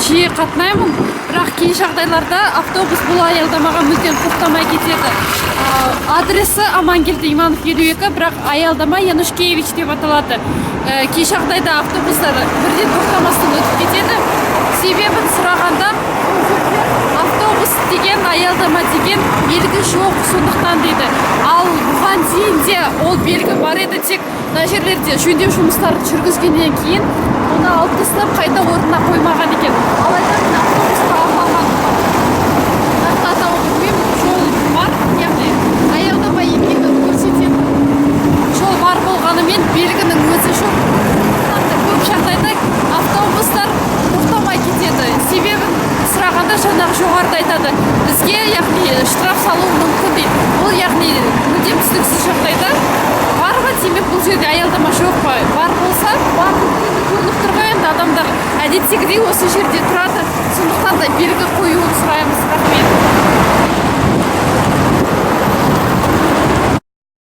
Жиі қатынаймын, бірақ кей жағдайларда автобус бұл аялдамаға мүлдем тоқтамай кетеді. Адресі Амангелді Иманов 52, бірақ аялдама Янушкевич деп аталады. Кей жағдайда автобустар бірден тоқтамастан өтіп кетеді. Себебін сұрағанда, бұл жерде автобус деген, аялдама деген белгі жоқ, сондықтан дейді. Ал бұған дейін де ол белгі бар еді, тек мына жерлерде жөндеу жұмыстарын жүргізгеннен кейін оны алып тастап, қайта орнына қоймаған екен. Алайда мен автобусқа арналған, нақты атауын білмеймін, жол бар, яғни аялдама екенін көрсететін жол бар болғанымен, белгінің өзі жоқ. Сондықтан да көп жағдайда автобустар тоқтамай кетеді. Себебін сұрағанда, жаңағы жоғарыда айтады бізге, яғни штраф салуы мүмкін дейді. Ол, яғни, мүлдем түсініксіз жағдайда. Бар ма демек бұл жерде аялдама, жоқ па? Бар болса, бар енді, көрініп тұр ғой енді, адамдар әдеттегідей осы жерде тұрады. Сондықтан да белгі қоюын сұраймыз. Рахмет.